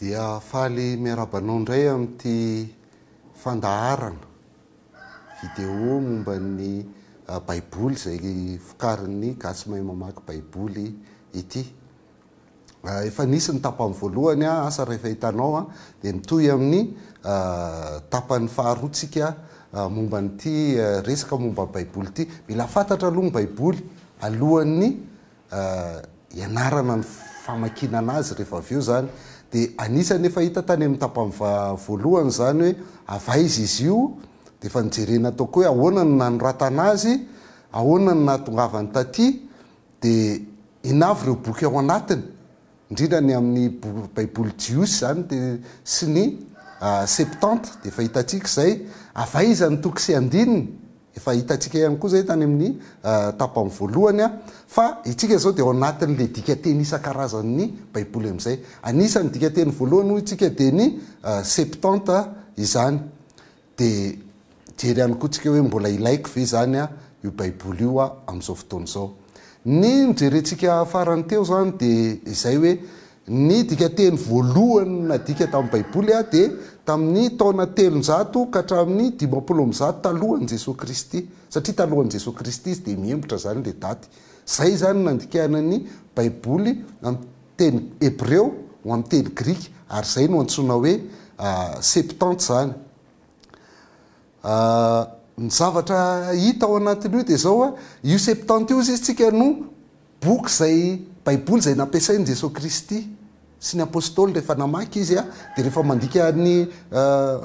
Dia faly miarahaba anao indray amin'ity fandaharana vidéo momba ny Baiboly izay vokarin'ny Gasy Mahay Mamaky Baiboly ity. Efa nisy ny tapany voalohany, asa raha efa hitanao, dia mitohy amin'ny tapany faharoa tsika momba an'ity resaka momba ny Baiboly ity. Mila fantatra aloha ny Baiboly alohan'ny hianarana ny famakiana anazy rehefa avy eo izany. Dia anisan'ny efa hita tany amin'ny tapany voalohany izany hoe avy aiza izy io, dia efa nojerena tao koa hoe ahoana no nanoratana azy, ahoana no nahatongavany taty, Dia inona avy ireo boky ao anatiny, indrindra ny amin'ny Baiboly jiosy izany dia sy ny Septante dia efa hitantsika izay, avy aiza ny toko sy andininy, efa hitantsika ihany koa izay tany amin'ny tapany voalohany, fa itsika izao dia ao anatin'ilay dikanteny isan-karazan'ny Baiboly amin'izay. Anisan'ny dikanteny voalohany hoy isika dia ny Septante izany. Dia jery ihany koa tsika hoe mbola ilaiko ve izany io baiboly io amin'izao fotoana izao. Ny nojerentsika farany teo izany dia izay hoe ny dikanteny voalohany nadika tamin'ny baiboly dia tamin'ny taona 300 ka hatramin'ny 150 talohan'i Jesoa Kristy. Satria talohan'i Jesoa Kristy izy dia mihemotra izany ilay daty. Izay izany no nandikana ny baiboly amin'ny teny hebreo ho amin'ny teny grika ary izay no antsoina hoe Septante izany. Ny zavatra hita ao anatin'io dia izao, io Septante io izy tsika no boky izay, Baiboly izay nampiasain'i Jesoa Kristy sy ny Apôstôly rehefa namaky izy, dia rehefa mandika ny,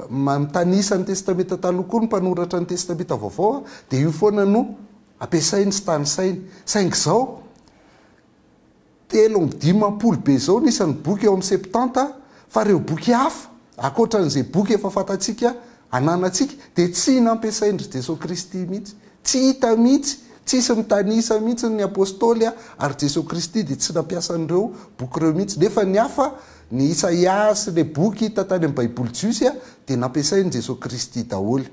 mitanisa ny Testamenta Taloha koa ny mpanoratra ny Testamenta Vaovao, dia io foana no ampiasainy sy tanisainy. Saingy izao, 53 be izao ny isan'ny boky ao amin'ny Septanta, fa ireo boky hafa, ankoatra an'izay boky efa fantatsika ananantsika, dia tsy nampiasain-dry Jesoa Kristy mihitsy. Tsy hita mihitsy, tsisy mitanisa mihitsy ny Apôstôly ary Jesoa Kristy dia tsy nampiasa an'ireo boky ireo mihitsy. Nefa ny hafa, ny Isaia sy ilay boky hita tany amin'ny Baiboly jiosy dia nampiasain'i Jesoa Kristy daholo.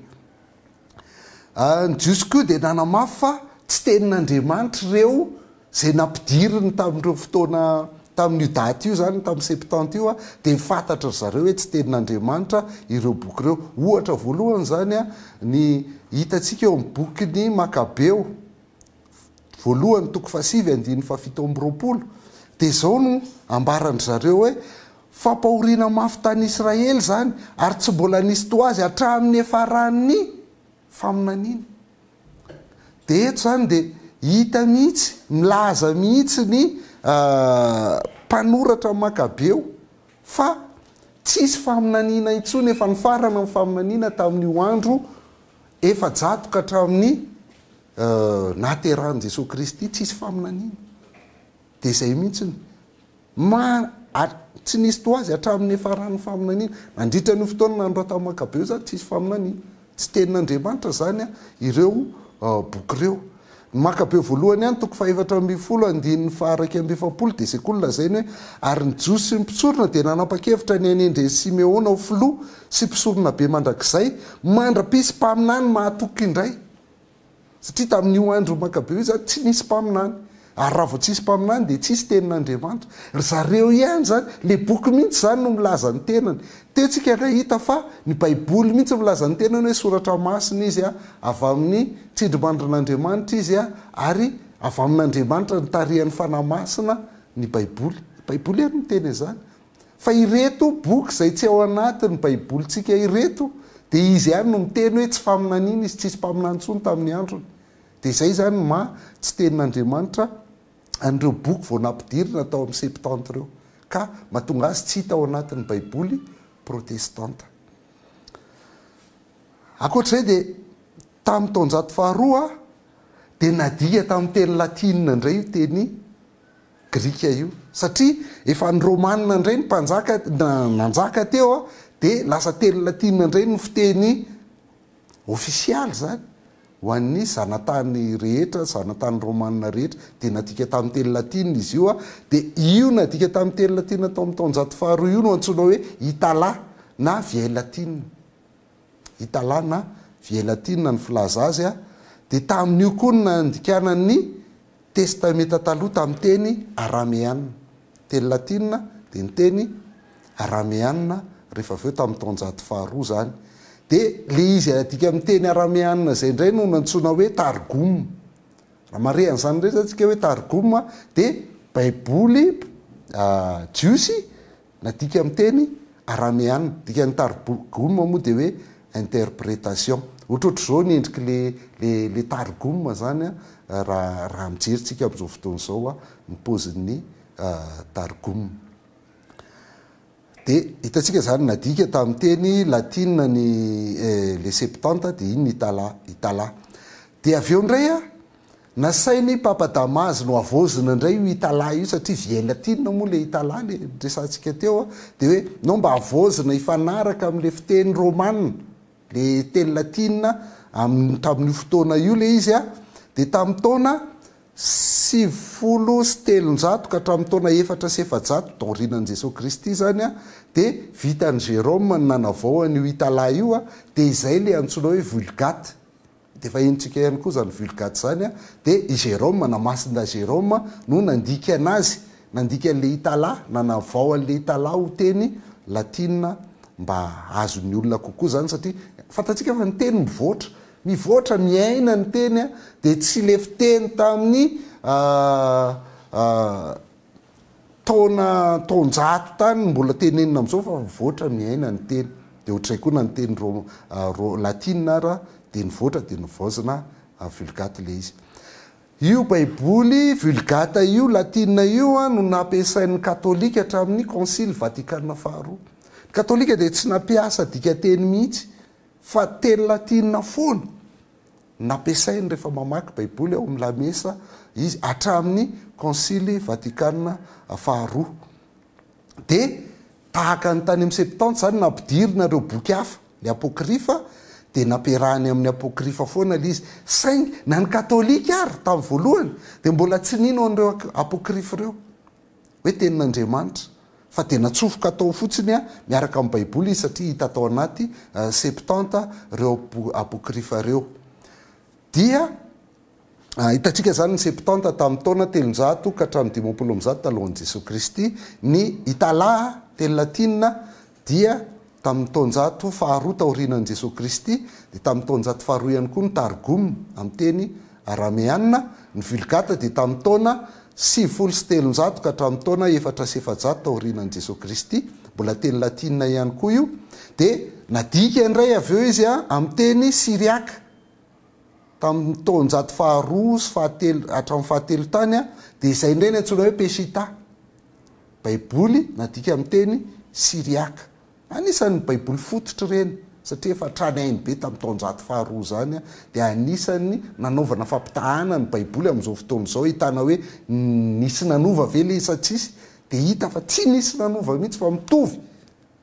Ny Jiosy koa dia nanamafy fa tsy tenin'Andriamanitra ireo izay nampidiriny tamin'ireo fotoana tamin'io daty io izany, tamin'ny septante io, dia fantatry ry zareo hoe tsy tenin'Andriamanitra ireo boky ireo. Ohatra voalohany izany ny hitantsika eo amin'ny bokin'ny Makabeo voalohany toko fahasivy andininy fahafito amby roapolo, dia izao no ambaran-dry zareo hoe, Fampahoriana mafy tany Israely izany, ary tsy mbola nisy toa azy hatramin'ny niafaran'ny faminaniana. Dia eto izany dia hita mihitsy, milaza mihitsy ny mpanoratra Makabeo fa tsisy faminaniana intsony, efa nifarana ny faminaniana tamin'io andro 400 ka hatramin'ny nahaterahan'i Jesoa Kristy, tsisy faminaniana. Dia izay mihitsy. Ma, ary tsy nisy toa azy hatramin'ny niafaran'ny faminaniana. Nandritra an'io fotoana nanoratan'i Makabeo izany, tsisy faminaniana. Tsy tenin'Andriamanitra izany ireo boky ireo. Ny Makabeo voalohany ihany, toko faha-14, andininy faha-41, dia izay koa no lazainy hoe, Ary ny Jiosy sy ny mpisorona dia nanapa-kevitra ny hanendry an'i Simeona ho filoha sy mpisoronabe mandrakizay, mandra-pisy mpaminany mahatoky indray. Satria tamin'io andro Makabeo io izany tsy nisy mpaminany. Ary raha vao tsisy mpaminany dia tsisy tenin'Andriamanitra. Ry zareo ihany izany, ilay boky mihitsy izany no milaza ny tenany. Teo tsika nahita fa ny Baiboly mihitsy milaza ny tenany hoe soratra masina izy, avy amin'ny tsindrimandrin'Andriamanitra izy, ary avy amin'Andriamanitra nitarihan'ny Fanahy Masina ny Baiboly. Ny Baiboly ary miteny an'izany. Fa ireto boky izay tsy ao anatin'ny Baibolintsika ireto dia izy ihany no miteny hoe tsy faminaniana izy, tsisy mpaminany intsony tamin'ny androny. Dia izay izany no maha tsy tenin'Andriamanitra an'ireo boky vao nampidirina tao amin'ny Septante ireo, ka mahatonga azy tsy hita ao anatin'ny Baiboly protestanta. Ankoatra izay dia tamin'ny taonjato faharoa dia nadika tamin'ny teny latinina indray io teny Grika io. Satria efa ny Romana indray ny mpanjaka nanjaka teo dia lasa teny latina indray no fiteny ofisialy izany ho an'ny zanatany rehetra, zanatany romana rehetra. Dia nadika tamin'ny teny latina izy io dia io nadika tamin'ny teny latina tao amin'ny taonjato faharoa io no antsoina hoe Itala na Vieille Latine. Itala na Vieille Latine ny filaza azy dia tamin'io koa no nandikana ny Testamenta Taloha tamin'ny teny arameana. Teny latina dia ny teny arameanina rehefa avy eo tamin'ny taonjato faharoa izany. Dia ilay izy adika amin'ny teny arameanina izay indray no nantsoina hoe Targum. Raha mahare an'izany indray izany isika hoe Targum dia Baiboly jiosy nadika amin'ny teny arameana. Dikan'ny Targum moa dia hoe interprétation. Ohatrohatr'izao ny endrik'ilay ilay Targum izany raha raha mijery tsika amin'izao fotoana izao ny paozin'ny Targum. Dia hitantsika izany nadika tamin'ny teny latina ny le Septante dia iny ny Itala, Itala. Dia avy eo indray a, nasain'i Papa Damase nohavaozina indray io Itala io satria vieille latine moa le Itala le niresahantsika teo a, dia hoe nao mba havaozina hifanaraka amin'le fiteny romana, le teny latina amin'ny tamin'io fotoana io le izy a, dia tamin'ny taona 390 ka hatramin'ny taona 404 taorianan'i Jesoa Kristy izany dia vitan'i Jérôme ny nanavao an'io Itala io dia izay ilay antsoina hoe Vulgate. Dia efa henontsika ihany koa izany Vulgate izany dia i Jérôme na Masindahy Jérôme no nandika anazy, nandika an'ilay Itala, nanavao an'ilay Itala ho teny latina mba azon'ny olona kokoa izany satria fantatsika fa ny teny mivoatra. Mivoatra, miaina ny teny dia tsy le fiteny tamin'ny taona taonjato tany no mbola tenenina amin'izao fa mivoatra miaina ny teny. Dia ohatr'izay koa na ny teny latina ara dia nivoatra dia novaozina vulgate ilay izy. Io baiboly vulgate io latina io no nampiasain'ny katolika hatramin'ny konsily vatikana faharoa. Ny katolika dia tsy nampiasa dikanteny mihitsy Fa teny latina foana nampiasainy rehefa mamaky baiboly ao amin'ny lamesa izy hatramin'ny konsily vatikana faharoa. Dia tahaka ny tany amin'ny septante izany nampidirina ireo boky hafa, ny apokrifa, dia nampiarahany amin'ny apokrifa foana ilay izy. Saingy na ny katolika ary tamin'ny voalohany dia mbola tsy nino an'ireo apokrifa ireo hoe tenin'Andriamanitra. Fa dia natsofoka tao fotsiny miaraka amin'ny Baiboly izy satria hita tao anaty Septante ireo apokrifa ireo. Dia hitantsika izany ny Septante tamin'ny taona 300 ka hatramin'ny 350 talohan'i Jesoa Kristy. Ny Itala, teny latina, dia tamin'ny taonjato faharoa taorianan'i Jesoa Kristy, dia tamin'ny taonjato faharoa ihany koa ny Targum amin'ny teny arameana, ny Vulgate dia tamin'ny taona 390 ka hatramin'ny taona 404 taorianan'i Jesoa Kristy, mbola teny latina ihany koa io, dia nadika indray avy eo izy amin'ny teny syriaka tamin'ny taonjato faharoa sy fahatelo hatramin'ny fahatelo tany, dia izay indray no antsoina hoe Peshitta. Baiboly nadika amin'ny teny syriaka. Anisan'ny Baiboly fototra ireny, satria efa tranainy be tamin'ny taonjato faharoa izany, dia anisan'ny nanaovana fampitahana ny Baiboly amin'izao fotoana izao, ahitana hoe nisy nanova ve ilay izy sa tsisy, dia hita fa tsy nisy nanova mihitsy fa mitovy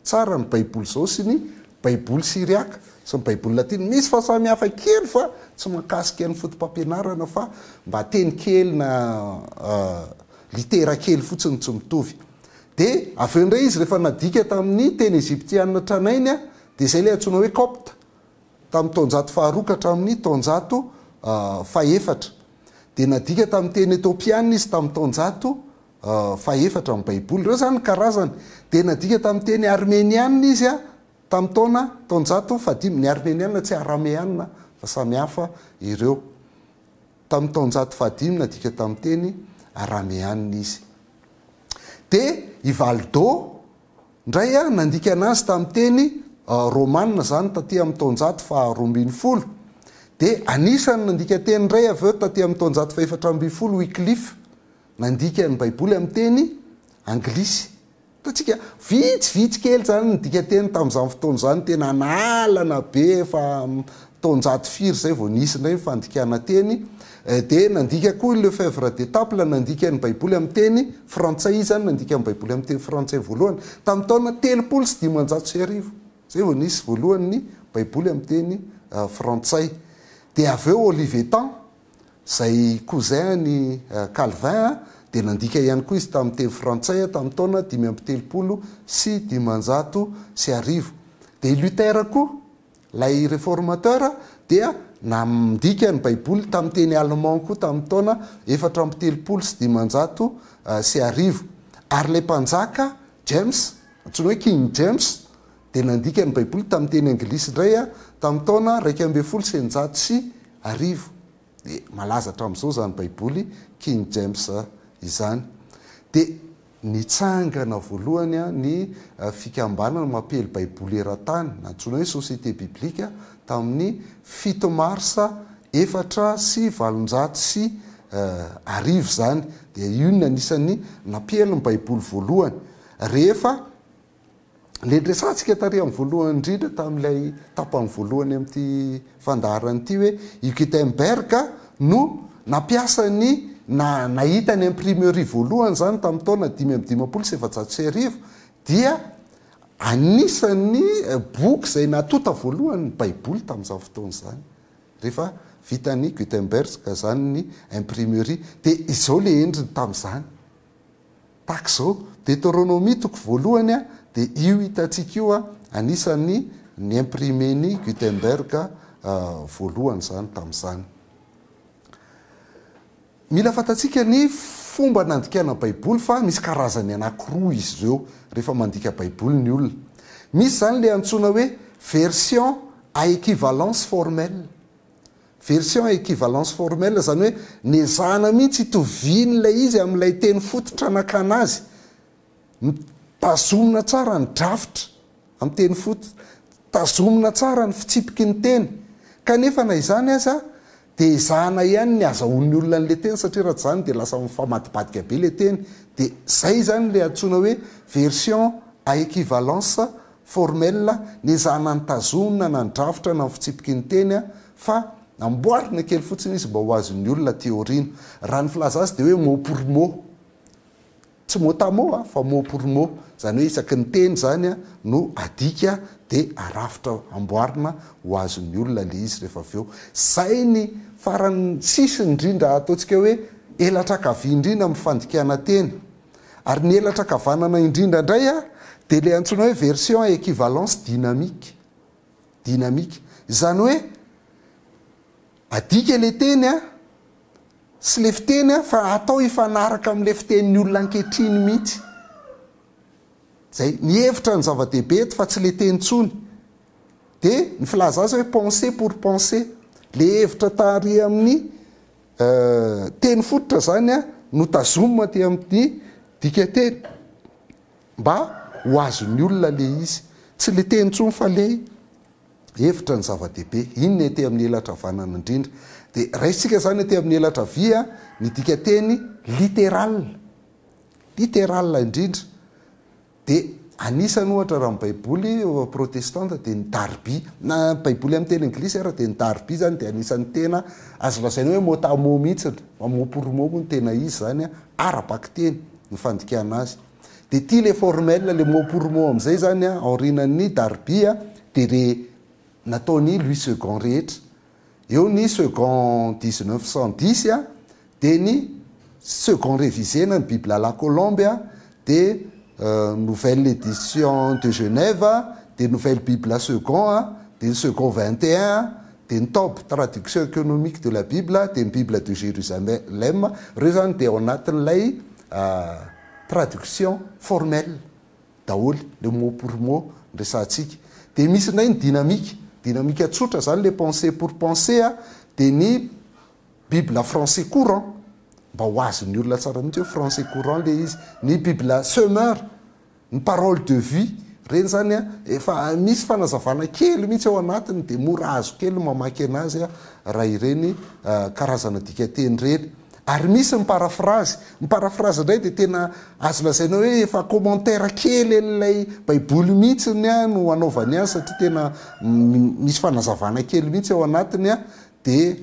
tsara ny Baiboly izao sy ny Baiboly syriaka sy ny Baiboly latina. Misy fahasamihafa kely fa tsy mahakasika ny fotopampianarana fa mba teny kely na litera kely fotsiny tsy mitovy. Dia avy eo indray izy rehefa nadika tamin'ny teny egyptiana tranainy dia izay ilay antsoina hoe copte tamin'ny taonjato faharoa ka hatramin'ny taonjato fahefatra. Dia nadika tamin'ny teny ethiopiana izy tamin'ny taonjato fahefatra ny Baiboly. Ireo izany ny karazany. Dia nadika tamin'ny teny armeniana izy tamin'ny taona taonjato fahadimy. Ny armeniana tsy arameana fa samy hafa ireo. Tamin'ny taonjato fahadimy nadika tamin'ny teny arameana izy. Dia i Valdo indray nandika anazy tamin'ny teny romana izany taty amin'ny taonjato faha-12. Dia anisan'ny nandika teny indray avy eo taty amin'ny taonjato faha-14 Wycliffe nandika ny Baiboly amin'ny teny anglisy. Hitantsika, vitsivitsy kely izany ny dikanteny tamin'izany fotoana izany, tena analana be, efa taonjato firy izay vao nisy indray ny fandikana teny. Dia nandika koa i Lefèvre d'Étaples, nandika ny Baiboly amin'ny teny frantsay, izy izany nandika ny Baiboly amin'ny teny frantsay voalohany, tamin'ny taona 1530. Izay vao nisy voalohany ny Baiboly amin'ny teny frantsay. Dia avy eo Olivétan, Izay cousin an'i Calvin dia nandika ihany koa izy tamin'ny teny frantsay tamin'ny taona 1535. Dia i Luther koa, ilay reformateur, dia nandika ny Baiboly tamin'ny teny allemand koa tamin'ny taona 1534. Ary ilay mpanjaka James. antsoina hoe King James, dia nandika ny Baiboly tamin'ny teny anglisy indray tamin'ny taona 1611. Dia malaza hatramin'izao izany Baiboly King James izany. Dia nitsangana voalohany ny fikambanana mampiely Baiboly eran-tany, nantsoina hoe Société Biblique, tamin'ny 7 marsa 1804 izany. Dia io no anisan'ny nampiely ny Baiboly voalohany. Rehefa Ilay niresahantsika tary amin'ny voalohany indrindra tamin'ilay tapany voalohany amin'ity fandaharana ity hoe i Gutenberg no nampiasa ny na nahita ny imprimerie voalohany izany tamin'ny taona 1455 dia anisan'ny boky izay natonta voalohany ny Baiboly tamin'izany fotoana izany. Rehefa vitan'i Gutenberg izany ny imprimerie dia izao ilay endriny tamin'izany. Tahaka izao, Deteronomia toko voalohany dia io hitantsika io anisan'ny ni-imprimer-n'i Gutenberg voalohany izany tamin'izany. Mila fantatsika ny fomba nandikana Baiboly fa misy karazany anankiroa izy ireo rehefa mandika Baiboly ny olona. Misy izany ilay antsoina hoe version à équivalence formelle. Version équivalence formelle, izany hoe nezahana mihitsy hitovian'ilay izy amin'ilay teny fototra nakana azy. Tazomina tsara ny drafitra amin'ny teny fototra, tazomina tsara ny fitsipiky ny teny. Kanefa na izany aza dia ezahana ihany ny azahoan'ny olona an'ilay teny satria raha tsy izany dia lasa mifamadibadika be ilay teny. Dia izay izany ilay antsoina hoe version à équivalence Formel, nezahana nitazomina na ny drafitra na ny fitsipiky ny teny fa namboarina kely fotsiny izy mba ho azon'ny olona aty aoriana. Raha ny filaza azy dia hoe mot pour mot. Tsy mot à mot fa mot pour mot. Izany hoe isaky ny teny izany no adika dia arafitra amboarina ho azon'ny olona ilay izy rehefa avy eo. Izay ny farany sisiny indrindra ataontsika hoe elatra ankavia indrindra amin'ny fandikana teny. Ary ny elatra ankavanana indrindra indray dia ilay antsoina hoe version à équivalence dynamique. Dynamique. Izany hoe adika ilay teny sy ilay fiteny fa atao hifanaraka amin'ilay fitenin'ny olona ankehitriny mihitsy. Izay, ny hevitra no zava-dehibe eto fa tsy ilay teny intsony. Dia ny filaza azy hoe penser pour penser. Ilay hevitra tary amin'ny Teny fototra izany no tazomina aty amin'ny dikanteny mba ho azon'ny olona ilay izy. Tsy ilay teny intsony fa ilay hevitra no zava-dehibe. Iny ny aty amin'ny elatra havanana indrindra. Dia raisintsika izany aty amin'ny elatra havia ny dikanteny literal. Literal indrindra. Dia anisany ohatra raha ny baiboly protestanta dia ny Darby, na ny baiboly amin'ny teny anglisy ara dia ny Darby izany dia anisan'ny tena azo lazaina hoe mot à mot mihitsy, fa mot pour mot moa no tena izy izany ara-bakiteny ny fandikana azy. Dia ity ilay formel, ilay mot pour mot amin'izay izany aorianan'ny Darby dia le nataon'i Louis Segond rehetra. Eo ny second 1910 dia ny second révisé-na ny Bible à la Colombe dia nouvelle édition de Genève dia nouvelle Bible second dia ny second 21 dia ny Tob, traduction économique de la Bible dia ny Bible de Jérusalem. Ireo izany dia ao anatin'ilay traduction formelle. daholo, le mot pour mot no resahantsika. Dia misy indray ny dynamique, dynamique tsotra zany le pensée pour pensée a, dia ny bible français courant, mba ho azon'ny olona tsara mihitsy hoe français courant le izy, ny bible semeur, ny parole de vie, ireny zany a, efa misy fanazavana kely mihitsy ao anatiny dia mora azo kely ny mamaky anazy raha ireny karazana dikanteny ireny. Ary misy ny paraphrase. Ny paraphrase indray dia tena azo lazaina hoe efa commentaire kely an'ilay baiboly mihitsy no anaovany azy satria tena misy fanazavana kely mihitsy ao anatiny. Dia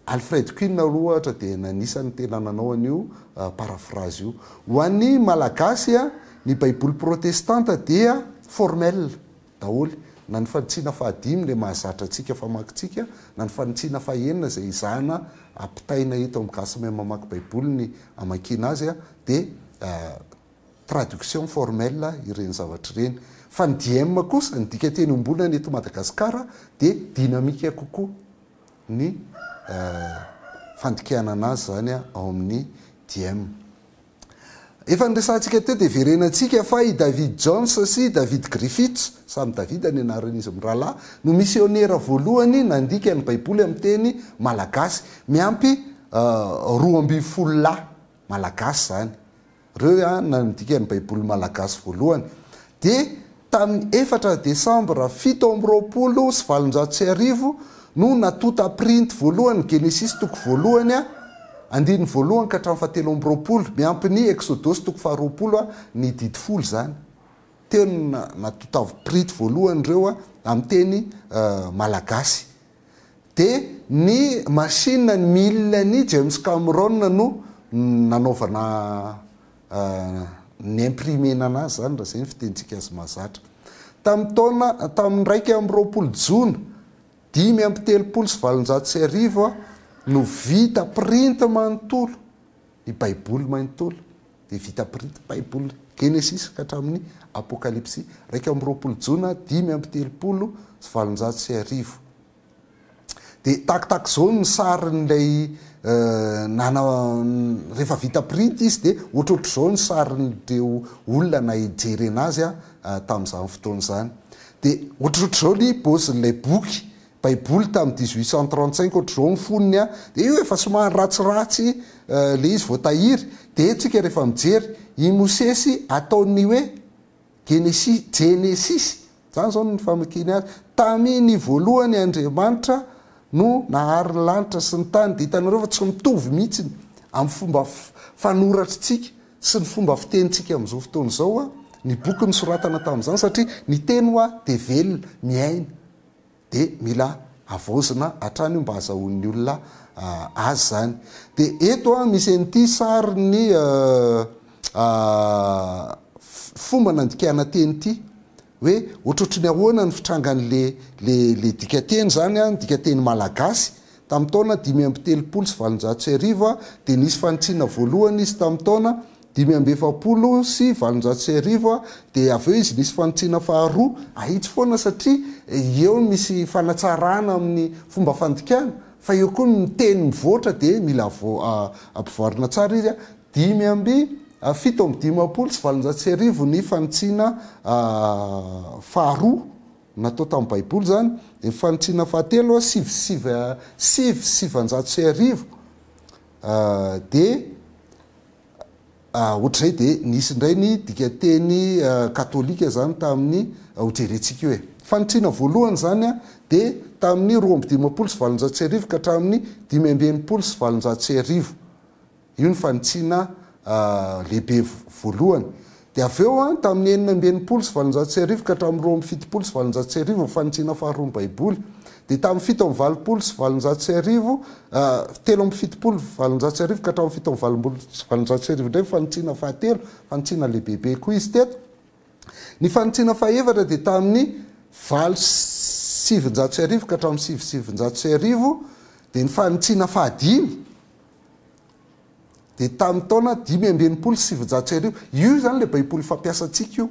Alfred Kuhn aloha ohatra dia anisan'ny tena nanao an'io paraphrase io. Ho an'ny Malagasy, ny baiboly protestanta dia formel. daholo, na ny fanitsiana fahadimy ilay mahazatra antsika famakintsika, na ny fanitsiana fahenina izay ezahana ampitaina eto amin'ny Gasy Mahay Mamaky Baiboly ny amakiana azy dia traduction formelle ireny zavatra ireny. Fa ny diem kosa, ny dikanteny iombonana eto Madagasikara dia dynamique kokoa ny fandikanana azy izany ao amin'ny diem. Efa niresahantsika teo dia verenantsika fa i David Jones sy David Griffiths, samy David ny anaran'izy mirahalahy, no misionera voalohany nandika ny Baiboly amin'ny teny malagasy, miampy 12 lahy malagasy izany. Ireo nandika ny Baiboly malagasy voalohany. Dia tamin'ny 4 desambra 1827 no natonta printy voalohany ny Genesisy toko voalohany andininy voalohany ka hatramin'ny fahatelo amby 20, miampy ny Eksodosy toko faha-20, ny didy folo izany. Teo no natonta printy voalohany ireo amin'ny teny malagasy. Dia ny machine, ny mille-n'i James Cameron no nanaovana ni-imprimer-na anazy izany raha izay ny fitenintsika azy mahazatra. Tamin'ny taona, tamin'ny 21 jona 1835 no vita printy manontolo ny baiboly manontolo. Dia vita printy baiboly Genesisy ka hatramin'ny Apokalypsy. 21 jona 1835. Dia takitaky izao ny sarin'ilay nana rehefa vita printy izy dia ohatrohatr'izao ny sarin'ireo olona nahijerena azy tamin'izany fotoana izany. Dia ohatrohatr'izao ny paozin'ilay boky baiboly tamin'ny 1835, ohatr'izao ny fonony dia io efa somary ratsiratsy ilay izy voatahiry. Dia tsika rehefa mijery i Mosesy ataon'ny hoe Genesisy, Jenesisy, izany izao no famakiany azy, Tamin' ny voalohany Andriamanitra no nahary ny lanitra sy ny tany. Dia hitanareo fa tsy mitovy mihitsy amin'ny fomba fanoratritsika sy ny fomba fitenintsika amin'izao fotoana izao ny boky nosoratana tamin'izany, satria ny teny hoa dia velona, miaina. Dia mila havaozina hatrany io mba hazahoan'ny olona azy izany. Dia eto misy an'ity sarin'ny fomba nandikana teny ity, hoe ohatrohatry ny ahoana ny fitrangan'le le le dikanteny izany, ny dikanteny malagasy tamin'ny taona 1835, dia nisy fanitsiana voalohany izy tamin'ny taona 1845, dia avy eo izy nisy fanitsiana faharoa, ahitsy foana satria eo misy fanatsarana amin'ny fomba fandikana, fa eo koa ny teny mivoatra dia mila ampivoarina tsara izy. 1857 ny fanitsiana faharoa natao tamin'ny Baiboly izany, dia ny fanitsiana fahatelo sivy sivy sivy sy sivanjato sy arivo, dia Ohatr'izay dia nisy indray ny dikanteny katolika izany tamin'ny, hojerentsika io e. Fanitsiana voalohany izany dia tamin'ny 1852 ka hatramin'ny 1865. Io ny fanitsiana lehibe voalohany. Dia avy eo tamin'ny 1866 ka hatramin'ny 1872 ny fanitsiana faharoa ny Baiboly. Dia tamin'ny 1887, 1873 ka hatramin'ny 1887 indray ny fanitsiana fahatelo, fanitsiana lehibebe koa izy teto. Ny fanitsiana fahefatra dia tamin'ny 1908 ka hatramin'ny 1909, dia ny fanitsiana fahadimy dia tamin'ny taona 1965. Io izany ilay Baiboly fampiasantsika io,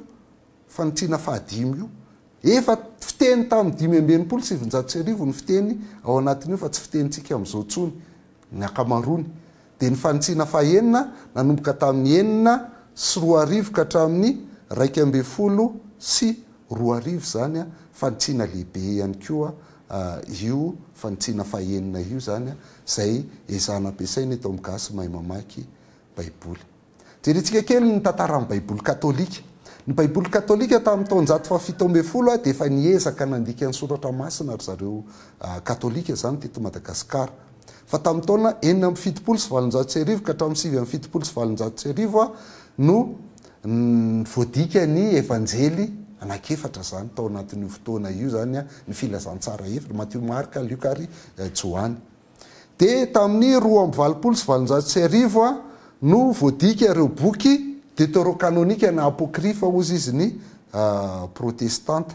fanitsiana fahadimy io. Efa fiteny tamin'ny 1965 ny fiteny ao anatin'io fa tsy fitenintsika amin'izao intsony ny ankamaroany. Dia ny fanitsiana fahenina nanomboka tamin'ny 2006 ka hatramin'ny 2011 izany, fanitsiana lehibe ihany koa io fanitsiana fahenina io izany izay ezahana ampiasaina eto amin'ny Gasy mahay mamaky Baiboly. Jerentsika kely ny tantaran'ny Baiboly katolika. Ny Baiboly katolika tamin'ny taonjato faha-17 dia efa niezaka nandika ny Soratra Masina ry zareo katolika izany teto Madagasikara. Fa tamin'ny taona 1876 ka hatramin'ny 1879 no voadika ny Evanjely anankiefatra izany tao anatin'io fotoana io izany, ny Filazantsara efatra, Matio, Marka, Lioka ary Joany. Dia tamin'ny 1882 no voadika ireo boky deuterokanonika na apokrifa hozy izy ny protestanta.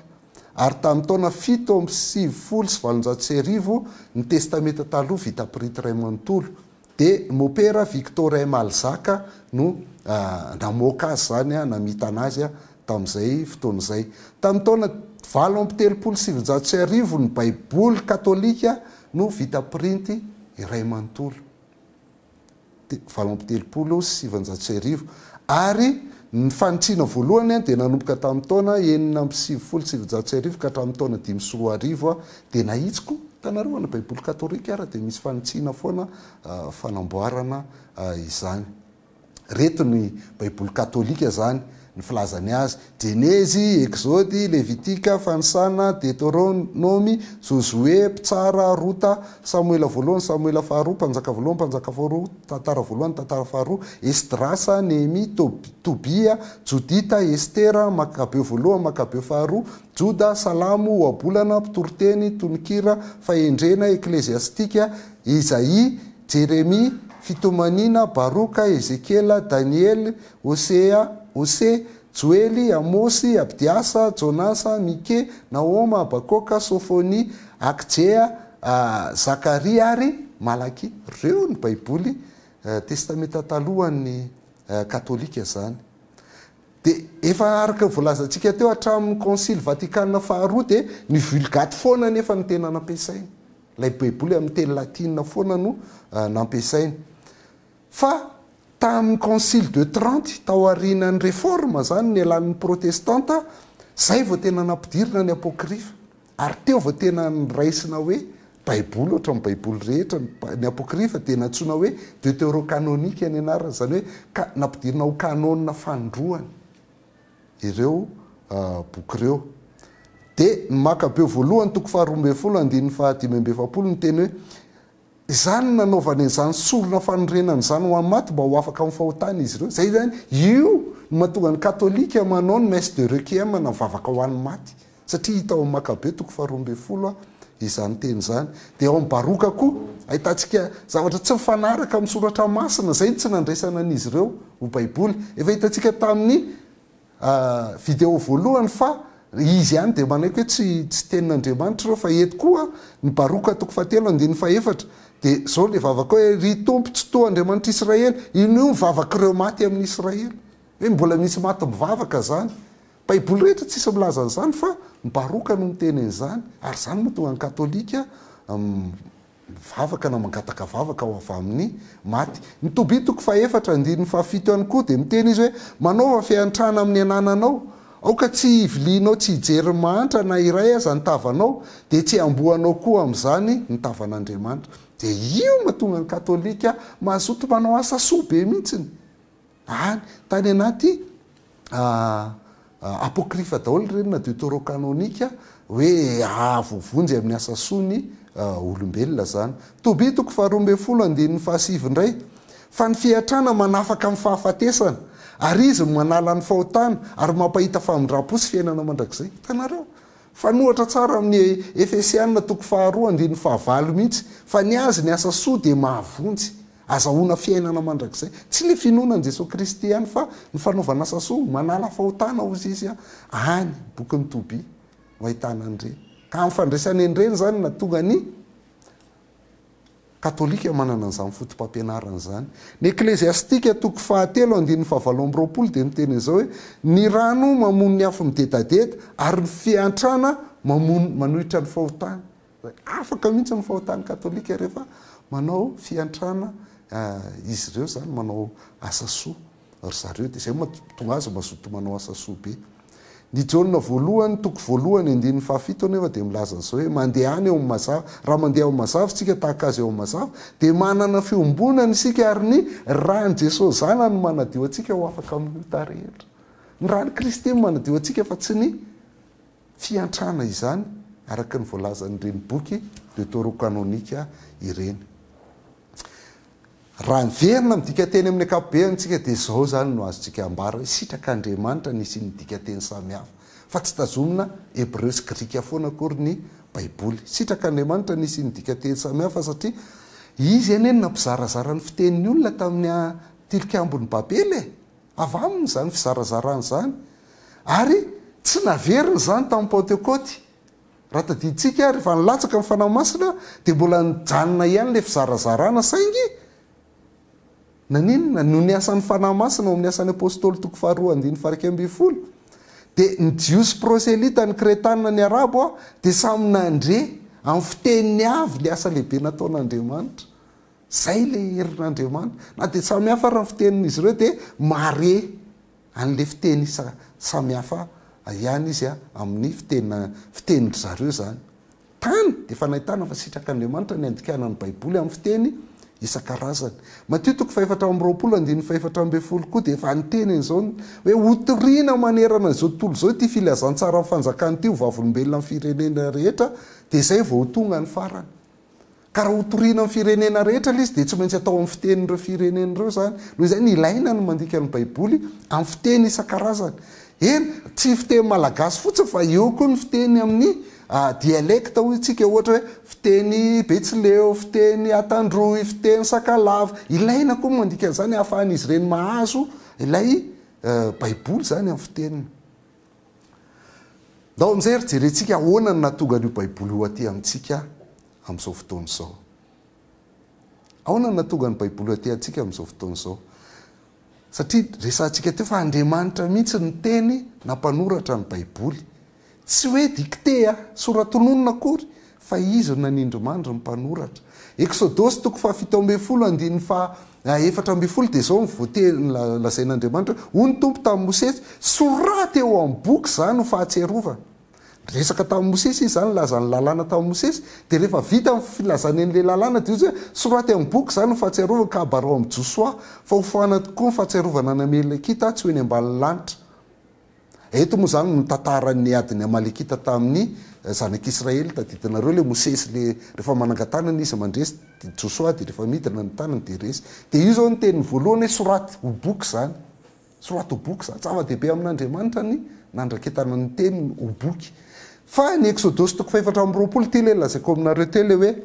Ary tamin'ny taona 1897 ny Testamenta Taloha vita printy iray manontolo. Dia Mopera Victorin Malzac no namoaka azy izany, namitana azy tamin'izay fotoana izay. Tamin'ny taona 1938 ny Baiboly katolika no vita printy iray manontolo. 1938. Ary ny fanitsiana voalohany dia nanomboka tamin'ny taona 1996 ka hatramin'ny taona 2005 dia nahitsy koa. Hitanareo any baiboly katolika ary dia misy fanitsiana foana fanamboarana izany. Reto ny baiboly katolika zany ny filazany azy, Jenezy, Ekzody, Levitika, Fanisana, Deteronomy, Jozoe, Mpitsara, Rota, Samoela voalohany, Samoela faharoa, Mpanjaka voalohany, Mpanjaka faharoa, Tantara voalohany, Tantara faharoa, Esdrasa, Nehemia, Tobia, Jodita, Estera, Makabeo voalohany, Makabeo faharoa, Joda, Salamo, Ohabolana, Mpitoriteny, Tononkira, Fahendrena, Ekleziastika, Izaia, Jeremia, Fitomaniana, Baroka, Ezekiela, Daniely, Hosea, Hose, Joely, Amosy, Abdiasa, Jonasa, Mike, Nahoma, Habakoka, Sofonia, Akjea, Zakaria ary Malakia. Ireo ny Baiboly Testamenta Taloha an'ny Katolika izany. Dia efa araka ny voalazantsika teo hatramin'ny Konsily Vatikana faharoa dia ny Vulgate foana anefa no tena nampiasaina. Ilay Baiboly amin'ny teny latina foana no nampiasaina. Fa tamin'ny Concile de Trente, tao aorianan'ny Réforme izany, nialan'ny Protestanta, izay vao tena nampidirina ny Apokrifa. Ary teo vao tena noraisina hoe Baiboly ohatran'ny Baiboly rehetra ny Apokrifa, dia nantsoina hoe Deutérocanonique ny anarany, izany hoe ka nampidirina ho kanôna fanindroany ireo boky ireo. Dia ny Makabeo voalohany toko faharoa ambin'ny folo andininy faha-45 niteny hoe, Izany no nanaovany an'izany sorona fanorenana izany ho an'ny maty mba ho afaka amin'ny fahotana izy ireo. Izay izany, io no mahatonga ny katolika manao ny messe de requiem na mivavaka ho an'ny maty. Satria hita ao amin'ny Makabe toko faharoa ambin'ny folo izany teny izany. Dia ao amin'ny Baroka koa, ahitantsika zavatra tsy mifanaraka amin'ny soratra masina, izay no tsy nandraisana an'izy ireo ho Baiboly. Efa hitantsika tamin'ny Video voalohany fa izy ihany dia manaiky hoe tsy tsy tenin'Andriamanitra ireo fa eto koa ny Baroka toko fahatelo andininy fahefatra dia izao ilay vavaka hoe ry Tompo Tsitoha Andriamanitr'i Israely inoy ny vavak'ireo maty amin'i Israely hoe mbola misy maty mivavaka izany Baiboly rehetra tsisy milaza an'izany fa ny Baroka no miteny an'izany ary izany no mahatonga ny katolika Mivavaka na mangataka vavaka ho avy amin'ny maty. Ny Tobia toko fahefatra andininy fahafito ihany koa dia miteny izy hoe, Manaova fiantrana amin'ny anananao. Aoka tsy hivilianao tsy hijery ny mahantra na iray aza ny tavanao, dia tsy hamboanao koa amin'izany ny tavan'Andriamanitra. Dia io mahatonga ny katolika mazoto manao asa soa be mihitsiny. Any, tany anaty apocryphe daholo ireny na deutérocanonique hoe hahavoavonjy amin'ny asa soa ny olombelona izany. Tobia toko faharoa ambin'ny folo andininy fahasivy indray, Fa ny fiantrana manafaka amin'ny fahafatesana, ary izy no manala ny fahotana, ary mampahita famindram-po sy fiainana mandrakizay. Hitanareo? Fanohatra tsara amin'ny Efesiana toko faharoa andininy fahavalo mihitsy, fa ny azy ny asa soa dia mahavonjy. Azahoana fiainana mandrakizay. Tsy ilay finoana an'i Jesoa Kristy ihany fa ny fanaovana asa soa, manala fahotana hozy izy any, bokin'i Tobia no ahitana an'ireny. Ka amin'ny fandraisany an'ireny izany no nahatonga ny Katolika manana an'izany fotopampianarana izany. Ny Ekleziastika toko fahatelo andininy fahavalo amby roapolo dia miteny an'izao hoe, Ny rano mamono ny afo midedadeda ary ny fiantrana mamono manohitra ny fahotana. Afaka mihitsy ny fahotan'ny katolika rehefa manao fiantrana izy ireo izany, manao asa soa ry zareo dia izay mahatonga azy mazoto manao asa soa be. Ny Jaona voalohany toko voalohany andininy fahafito anefa dia milaza an'izao hoe mandehana eo amin'ny mazava, raha mandeha ao amin'ny mazava isika tahaka azy ao amin'ny mazava dia manana fiombonana isika ary ny ran'i Jesosy Zanany no manadio antsika ho afaka amin'ny ota rehetra. Ny ran'i Kristy no manadio antsika fa tsy ny fiantrana izany araka ny voalazan'ireny boky deuterokanonika ireny. Raha miverina amin'ny dikanteny amin'ny ankapobeny isika dia izao izany no azontsika ambara hoe sitrak'Andriamanitra ny hisian'ny dikanteny samihafa fa tsy tazomina hebreo sy grika foana akory ny Baiboly. Sitrak'Andriamanitra ny hisian'ny dikanteny samihafa satria Izy anie no nampizarazara ny fitenin'ny olona tamin'ny tilikambon'i Babela e! Avy aminy izany fizarazarana izany, ary tsy naverina izany tamin'ny Pantekôty. Raha tadidintsika, rehefa nilatsaka ny Fanahy Masina, dia mbola nijanona ihany ilay fizarazarana, saingy naninona? Noho ny asan'ny Fanahy Masina ao amin'ny Asan'ny Apôstôly toko faharoa andininy faha-iraika ambin'ny folo, dia ny Jiosy proselyta, ny Kretana, ny Arabo, dia samy nandre amin'ny fiteniny avy ny asa lehibe nataon'Andriamanitra. Izay ilay herin'Andriamanitra. Na dia samy hafa ary ny fitenin'izy ireo dia mahare. an'ilay fiteny samihafa ihany izy amin'ny fiteny fitenin-dry zareo izany. Tany dia efa nahitana fa sitrak'Andriamanitra ny handikana ny Baiboly amin'ny fiteny isan-karazany. Matio toko fahefatra amby 20 andininy fahefatra 14 koa dia efa niteny an'izao hoe hotorina manerana izao tontolo izao ity filazantsaran'ny fanjakana ity ho vavolombelona amin'ny firenena rehetra dia izay vao ho tonga ny farany. Ka raha hotorina amin'ny firenena rehetra ilay izy dia tsy maintsy atao amin'ny fitenin'ireo firenena ireo izany. Noho izany ilaina ny mandika ny Baiboly amin'ny fiteny isan-karazany. Eny, tsy fiteny malagasy fotsiny fa eo koa ny fiteny amin'ny dialecte hoy isika ohatra hoe fiteny betsileo, fiteny antandroy, fiteny sakalava. Ilaina koa ny mandika an'izany ahafahan'izy ireny mahazo ilay Baiboly izany amin'ny fiteniny. Ndao amin'izay ary jerentsika ahoana no nahatonga an'io Baiboly io aty amintsika amin'izao fotoana izao. Ahoana no nahatonga ny Baiboly aty amintsika amin'izao fotoana izao? Satria resahantsika teo fa Andriamanitra mihitsy no niteny nampanoratra ny Baiboly. Tsy hoe dictée, sora-tononina akory, fa Izy no nanindrimandry ny mpanoratra. Eksodosy toko faha-17 andininy faha 14 dia izao no voateny lazain'Andriamanitra hoe, Hoy ny Tompo tamin'i Mosesy, Soraty eo amin'ny boky izany ho fahatsiarovana. Niresaka tamin'i Mosesy Izy izany, nilaza ny lalàna tamin'i Mosesy, dia rehefa vita ny filazany an'ilay lalàna dia hoy Izy hoe, Soraty amin'ny boky izany ho fahatsiarovana ka abarao amin'i Josoa, fa hofoanana tokoa ny fahatsiarovana ny Amalekita tsy ho eny ambanin'ny lanitra. Eto moa izany no tantaran'ny adin'ny Amalekita tamin'ny zanak'Israely, tadidinareo ilay Mosesy ilay rehefa manangan-tanana izy mandresy, dia Josoa dia rehefa midina ny tanany dia resy. Dia io izao ny teniny voalohany hoe soraty ho boky izany. Soraty ho boky izany. Zava-dehibe amin'Andriamanitra ny nandraketana ny teniny ho boky. Fa ny Eksodosy toko faha-24 ity ilay lazaiko aminareo teo ilay hoe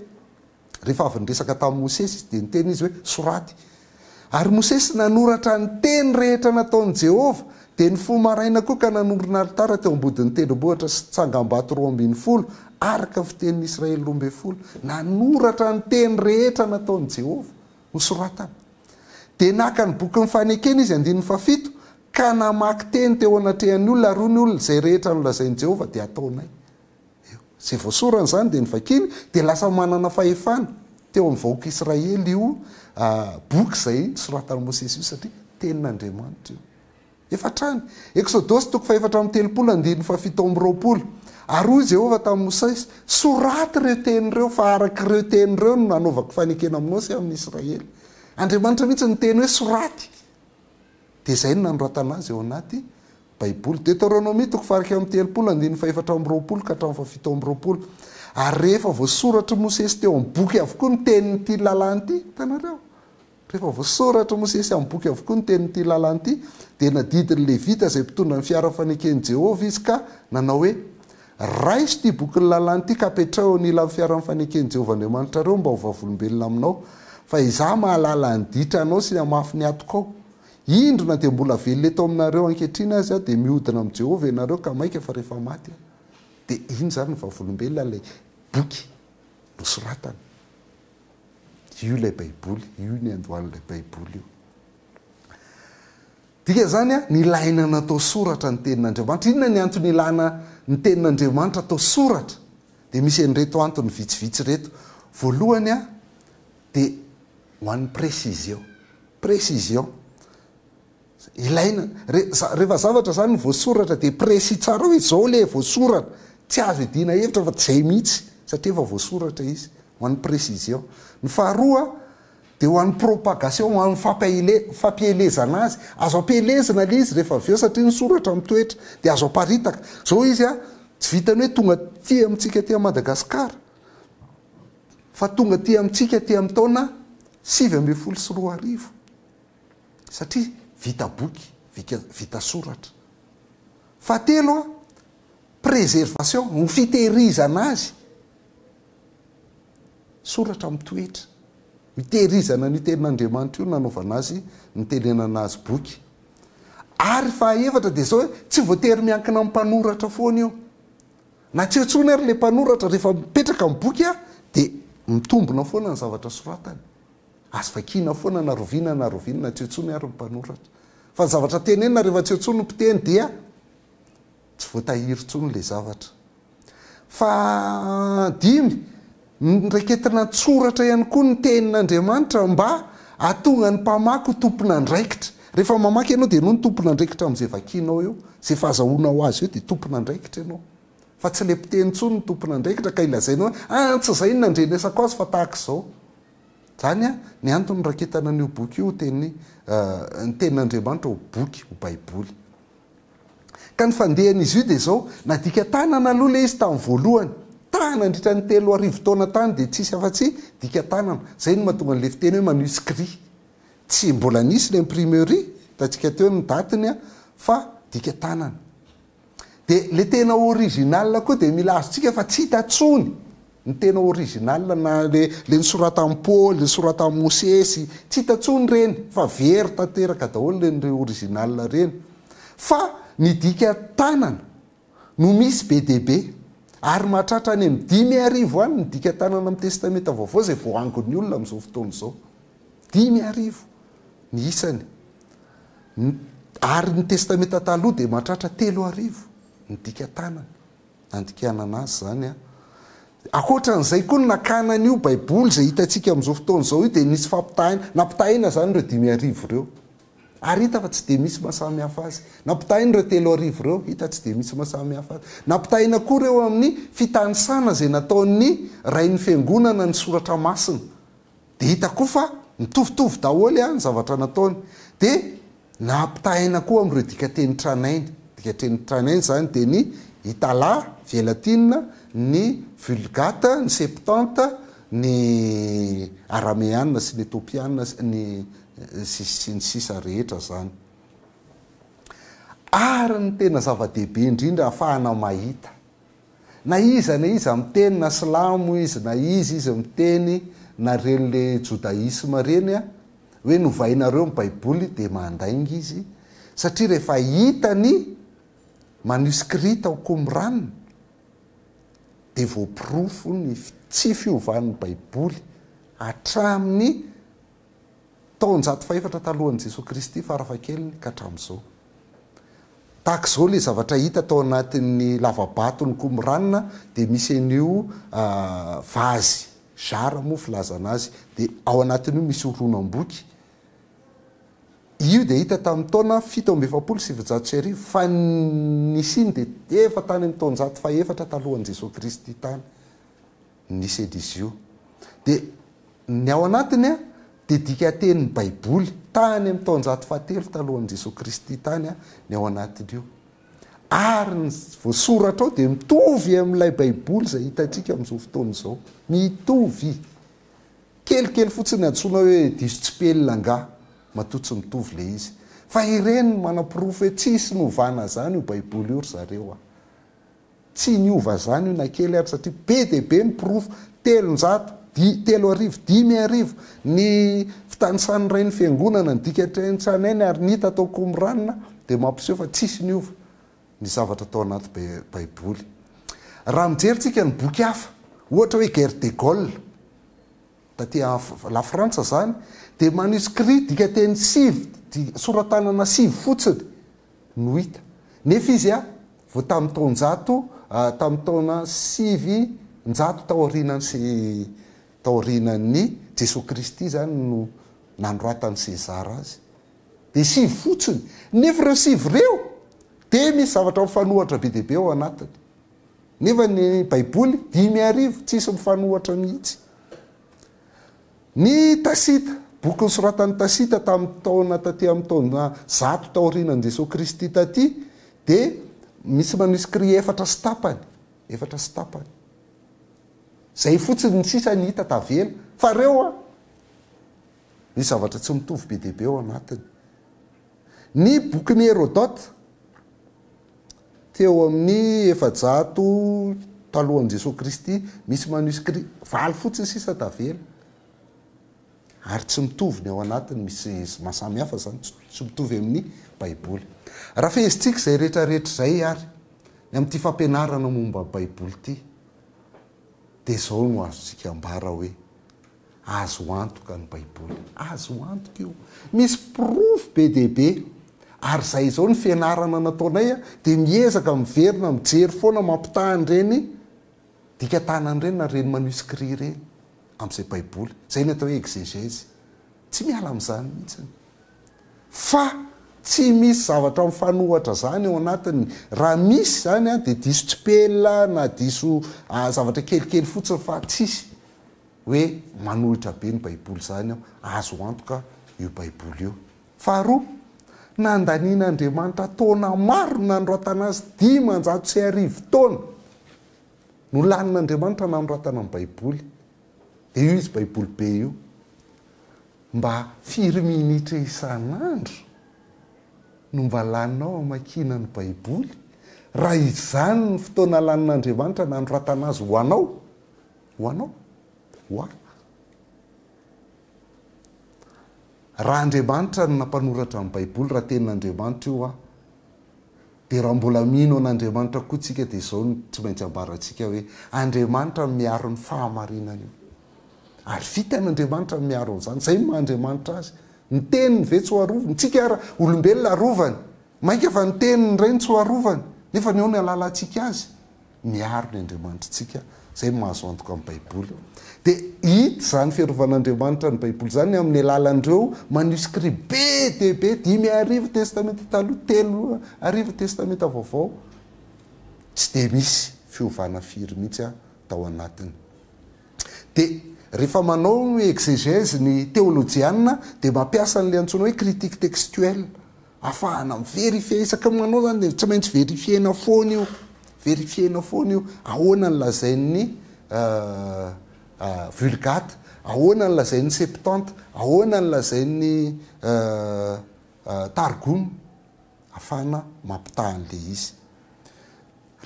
Rehefa avy niresaka tamin'i Mosesy izy, dia niteny izy hoe, Soraty. Ary Mosesy nanoratra ny teny rehetra nataon'i Jehovah, dia nifoha maraina koa ka nanorina alitara teo ambodin'ny tendrombohitra sy tsangambato 12, araka ny fitenin'ny Israely 12. Nanoratra ny teny rehetra nataon'i Jehovah, nosoratana. Dia naka ny bokin'ny fanekena izy, andininy fahafito, ka namaky teny teo anatrehan'ny olona, ary hoy ny olona, Izay rehetra nolazain'i Jehovah dia hataonay. Eo. Izay voasorany izany dia novakiny, dia lasa manana fahefana teo amin'ny vahoaka Israely io boky izay nosoratan'i Mosesy io satria tenin'Andriamanitra io. Efa hatrany. Eksodosy toko faha-34 andininy faha-27. Ary hoy Jehovah tamin'i Mosesy, Soraty ireo teny ireo, fa araka ireo teny ireo no nanaovako fanekena aminao sy amin'i Israely. Andriamanitra mihitsy niteny hoe soraty. Dia izay no nanoratana azy ao anaty Baiboly. Deoteronomia toko faha-31 andininy faha-24 ka hatramin'ny faha-27. Ary rehefa voasoratr'i Mosesy teo amin'ny boky avokoa ny tenin'ity lalàna ity, hitanareo? Rehefa voasoratr'i Mosesy amin'ny boky avokoa ny tenin'ity lalàna ity, dia nadidin'ny Levita izay mpitondra ny fiara faneken'i Jehovah izy ka nanao hoe, Raiso ity bokin'ny lalàna ity ka apetraho eo anilan'ny fiaran'ny faneken'i Jehovah Andriamanitrareo mba ho vavolombelona aminao, fa izaho mahalala ny ditranao sy ny hamafin'ny hatokao. Indro, na dia mbola velona eto aminareo ankehitriny aza aho, dia mihodina amin'i Jehovah ianareo ka mainka fa rehefa maty aho. Dia iny izany ny vavolombelona ilay boky nosoratana. Io ilay Baiboly, io ny andohan'ilay Baiboly io. Dikan'izany, nilaina natao soratra ny Tenin'Andriamanitra. Inona ny antony ilana ny Tenin'Andriamanitra atao soratra? Dia misy an'ireto antony vitsivitsy ireto. Voalohany, dia ho an'ny précision. Précision. Ilaina. Rehefa zavatra izany no voasoratra dia précis tsara hoe izao ilay voasoratra. Tsy azo iadiana hevitra fa izay mihitsy satria efa voasoratra izy. Ho an'ny précision. Ny faharoa dia ho an'ny propagation, ho an'ny fampielezana azy. Azo ampielezina ilay izy rehefa avy eo satria ny soratra mitoetra dia azo aparitaka. Izao izy tsy vitan'ny hoe tonga aty amintsika aty Madagasikara fa tonga aty amintsika aty amin'ny taona 2019 satria vita boky, vita soratra. Fahatelo, préservation, ny fitehirizana azy, soratra mitoetra. Mitehirizana an'io tenin'Andriamanitra io nanaovana azy, nitenenana azy boky. Ary fahaefatra dia izao hoe tsy voatery miankina amin'ny mpanoratra foana io. Na tsy eo intsony ary ilay mpanoratra, rehefa mipetraka ny boky dia mitombina foana ny zavatra soratany. Azo vakiana foana na roviana na roviana na tsy eo intsony ary ny mpanoratra. Fa ny zavatra tenenina rehefa tsy eo intsony ny mpiteny dia tsy voatahiry intsony ilay zavatra. Fahadimy, noraiketina an-tsoratra ihany koa ny tenin'Andriamanitra mba hahatonga ny mpamaky ho tompon'andraikitra. Rehefa mamaky ianao dia ianao no tompon'andraikitra amin'izay vakianao eo, izay fahazahoanao azy eo dia tompon'andraikitra ianao. Fa tsy ilay mpiteny intsony no tompon'andraikitra ka ilazainao hoe ah tsy izay no nandrenesako azy fa tahaka izao. Izany ny antony niraketana an'io boky io ho teny ny tenin'Andriamanitra ho boky, ho baiboly. Ka ny fandehan'izy io dia izao, nadika tanana aloha ilay izy tamin'ny voalohany. Tany nandritra ny 3000 taona tany dia tsisy afa-tsy dika tanana. Izay no mahatonga an'ilay fiteny hoe manuscrit. Tsy mbola nisy ny imprimerie, hitantsika teo ny datiny, fa dika tanana. Dia ilay tena original koa dia mila azontsika fa tsy hita intsony ny tena original na le le nosoratan'i Paoly, nosoratan'i Mosesy, tsy hita intsony ireny fa very tanteraka daholo ireny ireo original ireny. Fa ny dika tanana no misy be dia be ary mahatratra any amin'ny 5000 any ny dika tanana amin'ny Testamenta Vaovao izay voaangon'ny olona amin'izao fotoana izao. 5000 ny isany. Ary ny Testamenta Taloha dia mahatratra 3000 ny dika tanana, nandikanana azy izany an. Ankoatra an'izay koa ny nakana an'io Baiboly izay hitantsika amin'izao fotoana izao io dia nisy fampitahaina, nampitahaina izany ireo 5000 ireo. Ary hita fa tsy dia misy maha samy hafa azy. Nampitahaina ireo 3000 ireo, hita tsy dia misy maha samy hafa azy. Nampitahaina koa ireo amin'ny fitanisana izay nataon'ny Rain'ny Fiangonana ny Soratra Masina. Dia hita koa fa mitovitovy daholo ny zavatra nataony. Dia nampitahaina koa amin'ireo dikanteny tranainy. Dikanteny tranainy izany dia ny Itala, via latina, ny Vulgate, ny Septante, ny Arameana sy ny Etopiana ny sy ny sisa rehetra izany. Ary ny tena zava-dehibe indrindra ahafahana mahita Na iza na iza miteny na silamo izy na iza izy miteny na reny le jodaisme reny a, hoe novainareo ny baiboly de mandainga izy satria rehefa hita ny manuscrit tao Qumran de voaporofo ny tsy fiovan'ny baiboly hatramin'ny taonjato fahefatra talohan'i Jesoa Kristy farafahakeliny ka hatramin'izao. Tahaka izao ilay zavatra hita tao anatin'ny lava-baton'i Qumran dia misy an'io vazy, jarre moa filazana azy, dia ao anatin'io misy horonam-boky. Io dia hita tamin'ny taona 1947 fa ny nisiany dia efa tany amin'ny taonjato fahefatra talohan'i Jesoa Kristy tany. Nisy an'izy io. Dia ny ao anatiny dia dikatenin'ny Baiboly, tany amin'ny taonjato fahatelo talohan'i Jesoa Kristy tany ny ao anatin'io. Ary ny voasoratra ao dia mitovy amin'ilay Baiboly izay hitantsika amin'izao fotoana izao. Mitovy. Kelikely fotsiny antsoina hoe diso tsipelina angaha, matoa tsy mitovy ilay izy. Fa ireny no manaporofo hoe tsisy novana izany io Baiboly io ry zareo a. Tsy niova zany io na kely ary satria be dia be ny porofo, 300, di, 3000, 5000, ny fitanisan'ny rain'ny fiangonana, ny dika tranainy ary ny hita tao Qumran dia mampiseho fa tsisy niova ny zavatra tao anaty baiboly. Raha mijery tsika ny boky hafa, ohatra hoe Guerre des Gaules, taty la Frantsa zany, dia manuscrit dikateny sivy, soratanana sivy fotsiny no hita. Nefa izy vao tamin'ny taonjato, tamin'ny taona 900 taorianan'ny taorianan'i Jesoa Kristy izany no nanoratan'i César azy. Dia sivy fotsiny. Nefa ireo sivy ireo dia misy zavatra mifanohatra be dia be ao anatiny. Nefa ny Baiboly 5000 tsisy mifanohatra mihitsy. Ny Tacite, boky nosoratan'i Tacite tamin'ny taona taty amin'ny taona zato taorianan'i Jesoa Kristy taty, dia misy manuscrit efatra sy tapany, efatra sy tapany. Izay fotsiny ny sisa ny hita tavela. Fa ireo an, misy zavatra tsy mitovy be dia be ao anatiny. Ny bokin'i Hérodote, Teo amin'ny 400 talohan'i Jesoa Kristy, misy manuscrit valo fotsiny sisa tavela. Ary tsy mitovy ny ao anatiny, misy maha samy hafa izany, tsy mitovy amin'ny Baiboly. Raha fehezintsika izay rehetra rehetra izay ary, ny amin'ity fampianarana momba ny Baiboly ity, dia izao no azontsika ambara hoe, Azo antoka ny Baiboly. Azo antoka io. Misy porofo be dia be. Ary izay izao ny fianarana nataonay dia miezaka miverina mijery foana mampitaha an'ireny dika tanana ireny na ireny manuscrit ireny amin'izay Baiboly. Izay ny atao hoe exégèse. Tsy miala amin'izany mihitsy. Fa. Tsy misy zavatra mifanohatra zany ao anatiny. Raha misy zany an dia diso tsipelina na diso zavatra kelikely fotsiny fa tsisy hoe manohitra be ny baiboly zany ao. Azo antoka io baiboly io. Faharoa, nandanian'Andriamanitra taona maro nanoratana azy, 1500 taona nolanin'Andriamanitra nanoratana ny baiboly. Dia io izy baiboly be io. Mba firy minitra isan'andro no mba laninao hamakiana ny Baiboly, raha izany ny fotoana lanin'Andriamanitra nanoratana azy ho anao? Ho anao? Ho ahy? Raha Andriamanitra no nampanoratra ny Baiboly, raha Tenin'Andriamanitra io, Dia raha mbola mino an'Andriamanitra koa tsika dia izao no tsy maintsy ambarantsika hoe, Andriamanitra no miaro ny fahamarinana io. Ary vitan'Andriamanitra ny miaro an'izany. Izay no maha Andriamanitra Azy. Ny teniny ve tsy ho arovany? Tsika ara olombelona arovany. Mainka fa ny teniny indray no tsy ho arovany. Nefa ny ao no alalantsika azy. Miaro ny Andriamanitritsika, izay no mahazo antoka amin'ny Baiboly. Dia hita izany fiarovan'Andriamanitra ny Baiboly izany amin'ny alalan'ireo manuscrits be dia be, 5000 Testamenta Taloha, 3000 Testamenta Vaovao. Tsy dia misy fiovana firy mihitsy tao anatiny. Dia rehefa manao exégèse ny teolojiana dia mampiasa an'ilay antsoina hoe critique textuelle. Afahana mi-verifier, isaky ny manao zany dia tsy maintsy verifier-na foana io, verifier-na foana io, ahoana ny lazain'ny Vulgate, ahoana ny lazain'ny Septante, ahoana ny lazain'ny Targum, afahana mampitaha an'ilay izy.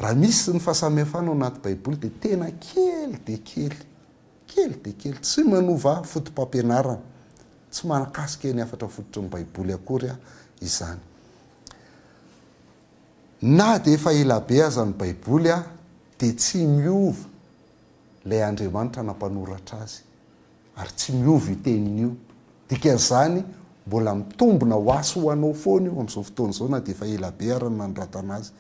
Raha misy ny fahasamihafana ao anaty Baiboly dia tena kely dia kely. Kely dia kely, tsy manova fotopampianarana, tsy mahakasika ny hafatra fototry ny Baiboly akory izany. Na dia efa ela be aza ny Baiboly dia tsy miova ilay Andriamanitra nampanoratra azy, ary tsy miova io teniny io. Dikan'izany, mbola mitombina ho ahy sy ho anao foana io amin'izao fotoana izao na dia efa ela be ary ny nanoratana azy.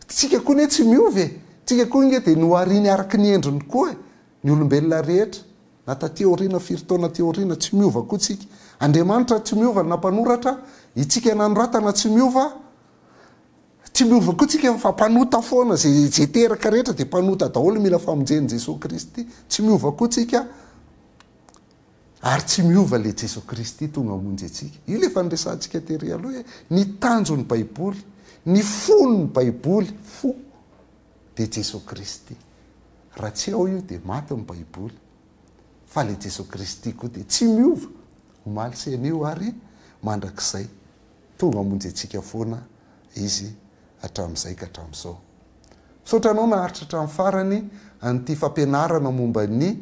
Tsika koa anie tsy miova e! Tsika koa ange dia nohariny araka ny endriny koa e! Ny olombelona rehetra, na taty aoriana firy taona aty aoriana, tsy miova koa tsika. Andriamanitra tsy miova ny nampanoratra, itsika nanoratana tsy miova, tsy miova koa tsika fa mpanota foana, ze ze teraka rehetra dia mpanota daholo mila famonjen'i Jesoa Kristy, tsy miova koa tsika ary tsy miova le Jesoa Kristy tonga hamonjy antsika. Io le efa niresahantsika tery aloha hoe ny tanjon'ny baiboly, ny fon'ny baiboly, fo. dia Jesoa Kristy. Raha tsy ao io dia maty ny baiboly. Fa ilay Jesoa Kristy koa dia tsy miova, omaly sy anio ary mandrakizay. Tonga hamonjy antsika foana Izy hatramin'izay ka hatramin'izao. Misaotra anao naharitra hatramin'ny farany an'ity fampianarana momba ny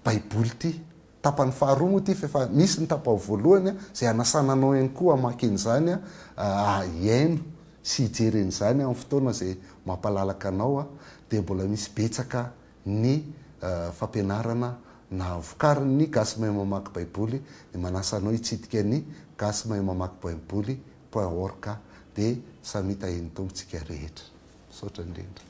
baiboly ity. Tapany faharoa moa ity fa efa nisy ny tapany voalohany izay hanasana anao ihany koa hamaky an'izany, hihaino sy hijery an'izany amin'ny fotoana izay mampalalaka anao dia mbola misy betsaka ny fampianarana navokarin'ny Gasy Mahay Mamaky Baiboly dia manasa anao hitsidika ny Gasy Mahay Mamaky Baiboly point org dia samia tahian'ny Tompo tsika rehetra. Misaotra indrindra.